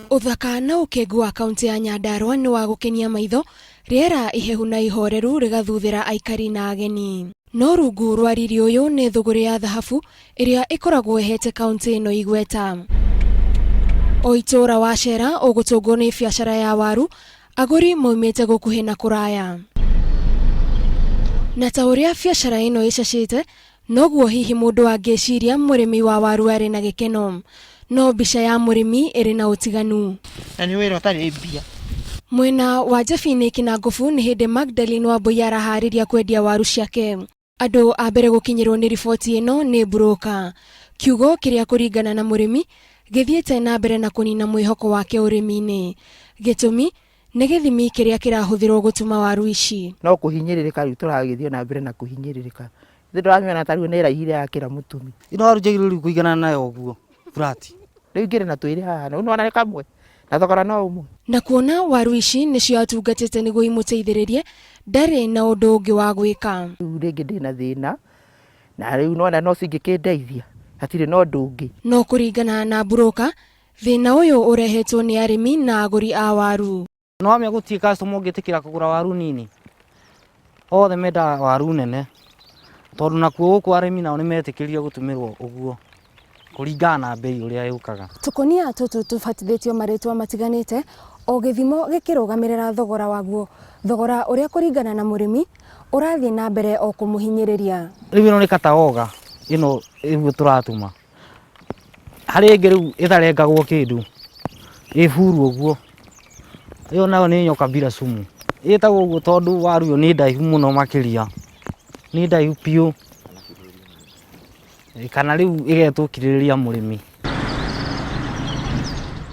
Ũthaka na ũkengu wa kaũntĩ ya Nyandarua nĩ wa gũkenia maitho, rĩera ihehu na ihoreru rĩgathuthĩra aikari na ageni. No rungu rwa riri ũyũ nĩ thũgũrĩ ya thahabu ĩrĩa ĩkoragwo ĩhete kaũntĩ ĩno igweta. O itũũra wacera ũgũtũngwo nĩ biacara ya waru, agũri maumĩte gũkuhĩ na kũraya. Na ta ũrĩa biacara ĩno ĩcacĩte, noguo hihi mũndũ angĩciria mũrĩmi wa waru arĩ na gĩkeno. No mbica ya mũrĩmi ĩrĩ na ũtiganu. Na nĩ wĩra ũtarĩ mbia. Mwena wa Jabini Kinangobu nĩ hĩndĩ Magdalene Wambui araharĩria kwendia waru ciake. Andũ a mbere gũkinyĩrwo nĩ riboti ĩno nĩ mburũka. Kiugo kĩrĩa kũringana na mũrĩmi gĩthiĩte na mbere na kũnina mwĩhoko wake ũrĩmi-inĩ. Gĩtũmi nĩ gĩthimi kĩrĩa kĩrahũthĩrwo gũtuma waru ici. No kũhinyĩrĩrĩka rĩu tũragĩthiĩ na mbere na kũhinyĩrĩrĩka. Ithuĩ ndũramĩona ta rĩu nĩ ĩraihire yakĩra mũtumi. Ĩno waru njagĩrĩirwo rĩu kũiganana nayo ũguo flat. Rĩu ingĩrĩ na twĩrĩ haha, rĩu nĩwona nĩ kamwe na thogora no ũmwe. Na kuona waru ici nĩcio atungatĩte nĩguo imũteithĩrĩrie, ndarĩ na ũndũ ũngĩ wa gwĩka. Rĩu rĩngĩ ndĩna thĩna na rĩu nĩwona no cingĩkĩndeithia, hatirĩ na ũndũ ũngĩ. No kũringana na mburũka, thĩna ũyũ ũrehetwo nĩ arĩmi na agũri a waru. Nĩ wamenya gũtirĩ customer ũngĩtĩkĩra kũgũra waru nini, othe mendaga waru nene, tondũ nakuo gũkũ arĩmi nao nĩ metĩkĩrire gũtumĩrwo ũguo kũringana na mbei ũrĩa yũkaga. Tũkũnia tũtũ tũbatithĩtio marĩtwa matiganĩte, o gĩthimo gĩkĩrũgamĩrĩra thogora waguo, thogora ũrĩa kũringana na mũrĩmi ũrathiĩ na mbere o kũmũhinyĩrĩria. Rĩu ĩno nĩ kataoga ĩno ĩguo tũratuma. Harĩ ĩngĩ rĩu ĩtarengagwo kĩndũ, ĩ buru ũguo, ĩyo nayo nĩ nyoka bila sumu. Ĩtagwo ũguo tondũ waru ĩyo nĩ ndaihu mũno makĩria, nĩ ndaihu biũ, kana rĩu ĩgetwo kirĩrĩria mũrĩmi.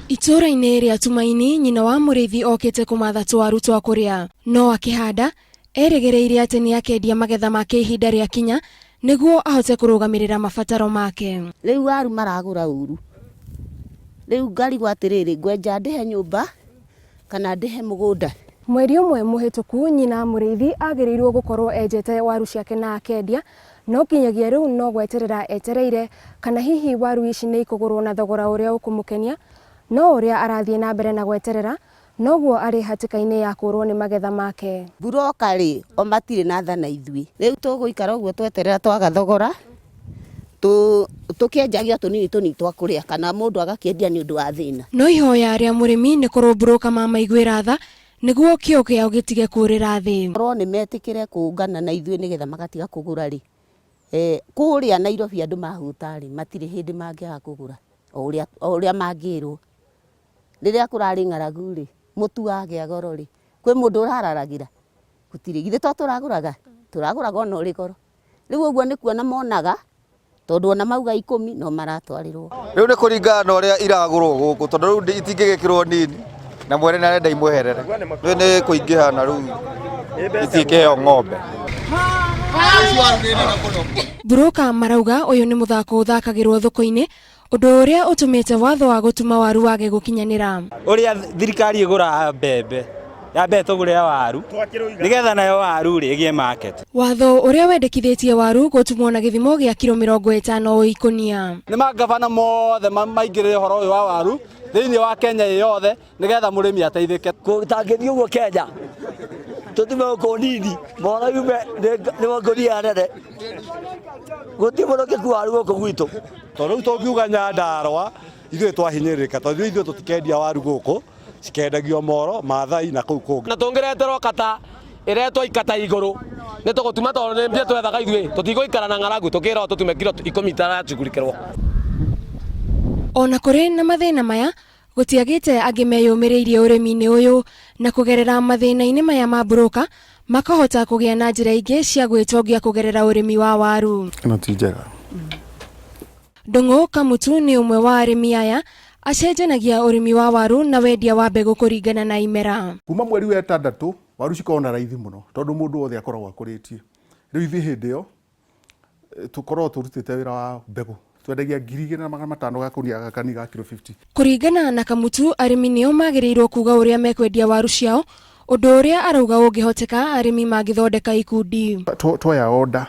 Itũũra-inĩ rĩa Tumaini, nyina wa Mũrĩithi okĩte kũmatha tũwaru twa kũrĩa, no akĩhanda, Erĩgĩrĩire atĩ nĩ akendia magetha make ihinda rĩakinya nĩguo ahote kũrũgamĩrĩra mabataro make. Rĩu waru maragũra ũru. Rĩu ngarigwo atĩrĩrĩ, ngwenja ndĩhe nyũmba kana ndĩhe mũgũnda? Mweri ũmwe mũhĩtũku, nyina Mũrĩithi agĩrĩirwo gũkorwo enjete waru ciake na akendia, no nginyagia rĩu no gweterera etereire kana hihi waru ici nĩ ikũgũrwo na thogora ũrĩa ũkũmũkenia. No ũrĩa arathiĩ na mbere na gweterera, Noguo arĩ hatĩka-inĩ ya kũũrũo nĩ magetha make. Mburũka-rĩ, o matirĩ na tha na ithuĩ. Rĩu tũgũikara ũguo tweterera twaga thogora, tũkĩenjagia o tũnini tũnini twa kũrĩa kana mũndũ agakĩendia nĩ ũndũ wa thĩna. No ihoya rĩa mũrĩmi nĩ korwo mburũka mamaiguĩra tha nĩguo kĩo kĩao gĩtige kũũrĩra thĩ. Korwo nĩ metĩkĩre kũũngana na ithuĩ nĩgetha magatiga kũgũra-rĩ, kũrĩa Nairobi andũ mahũta-rĩ, matirĩ hĩndĩ mangĩaga kũgũra o ũrĩa mangĩrwo. Rĩrĩa kũrarĩ ng'aragu-rĩ, mũtu wagĩa goro-rĩ, kwĩ mũndũ ũrararagĩra? Gũtirĩ. Githĩ to tũragũraga? Tũragũraga ona ũrĩ goro. Rĩu ũguo nĩ kuona monaga, tondũ ona mauga ikũmi no maratwarĩrwo. Rĩu nĩ kũringana na ũrĩa iragũrwo gũkũ tondũ rĩu itingĩgĩkĩrwo nini na mwene nĩ arenda imweherere. Rĩu nĩ kũingĩha na rĩu itingĩheo ng'ombe. Mburũka marauga ũyũ nĩ mũthako ũthakagĩrwo thoko-inĩ Ũndũ ũrĩa ũtũmĩte watho wa gũtuma waru wage gũkinyanĩra. Ũrĩa thirikari ĩgũraga mbembe yambe ĩtũgũrĩre waru nĩgetha nayo waru rĩ ĩgĩe market. Watho ũrĩa wendekithĩtie waru gũtumwo na gĩthimo gĩa kiro 50 o ikũnia. Nĩ mangavana mothe maingĩrĩre ũhoro ũyũ wa waru thĩinĩ wa Kenya ĩ yothe nĩgetha mũrĩmi ateithĩke. Gũtangĩthiĩ ũguo Kenya tũtume ngũ nini mwana yume nĩ ngũnia nene gũtirĩ mũndũ ũngĩkua waru gũkũ gwitũ. Tondũ rĩu tũngiuga Nyandarũa ithuĩ twahinyĩrĩrĩka tondũ ithuĩ tũtikendia waru gũkũ cikendagio Moro, Maathai na kũu kũngĩ. Na tũngĩreterwo kata ĩretwo ikata igũrũ nĩ tũgũtuma tondũ nĩ mbia twethaga ithuĩ tũtigũikara na ng'aragu tũkĩrwo tũtume kiro ikũmi itaracugurikĩrwo. Ona kũrĩ na mathĩna maya, Gũtiagĩte angĩ meyũmĩrĩirie ũrĩmi-inĩ ũyũ na kũgerera mathĩna-inĩ maya ma mburũka makahota kũgĩa na njĩra ingĩ cia gwĩtongia kũgerera ũrĩmi wa waru. Ĩno ti njega. Ndung'u Kamutu nĩ ũmwe wa arĩmi aya, acenjanagia ũrĩmi wa waru na wendia wa mbegũ kũringana na imera. Kuma mweri wa ĩtandatũ waru cikoragwo na raithi mũno tondũ mũndũ wothe akoragwo akũrĩtie. Rĩu ithuĩ hĩndĩ ĩyo tũkoragwo tũrutĩte wĩra wa mbegũ twendagia 2500 gakũnia gaka ni ga kiro 50. Kũringana na Kamutu, arĩmi nĩo magĩrĩirwo kuga ũrĩa mekwendia waru ciao, ũndũ ũrĩa arauga ũngĩhoteka arĩmi mangĩthondeka ikundi. Twoya order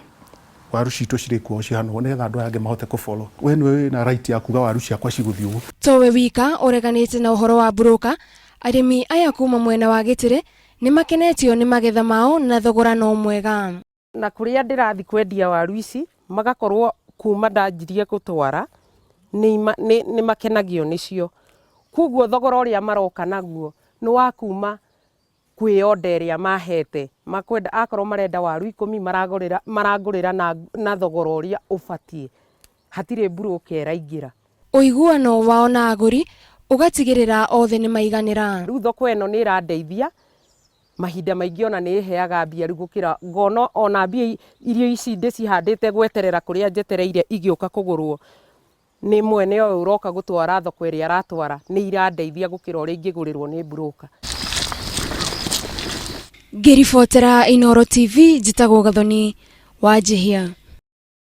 Waru citũ cirĩ kuo cihana ũguo nĩgetha andũ aya angĩ mahote kũ follow. We nĩwe wĩna right ya kuga waru ciakwa cigũthiĩ ũguo. Towe wika ũreganĩte na ũhoro wa broker, arĩmi aya kuma mwena wa Gĩtĩrĩ nĩ makenetio nĩ magetha mao na thogora no mwega. Na kũrĩa ndĩrathiĩ kwendia waru ici magakorwo kuma ndanjirie gũtwara nĩ makenagio nĩcio. Koguo thogora ũrĩa maroka naguo nĩ wa kuma kwĩ order ĩrĩa mahete. Makwenda akorwo marenda waru ikũmi maragũrĩra marangũrĩra na thogora ũrĩa ũbatiĩ. Hatirĩ broker ĩraingĩra. Ũiguano wao na agũri ũgatigĩrĩra othe nĩ maiganĩra. Rĩu thoko ĩno nĩ ĩrandeithia mahinda maingĩ ona nĩ ĩheaga mbia rĩu gũkĩra ngona ona mbia irio ici ndĩcihandĩte gweterera kũrĩa njetereire igĩũka kũgũrwo nĩ mwene ũyũ ũroka gũtwara thoko ĩrĩa aratwara nĩ irandeithia gũkĩra ũrĩa ingĩgũrĩrwo nĩ broker. Ngĩribotera Inooro TV njĩtagwo Gathoni Wanjihia.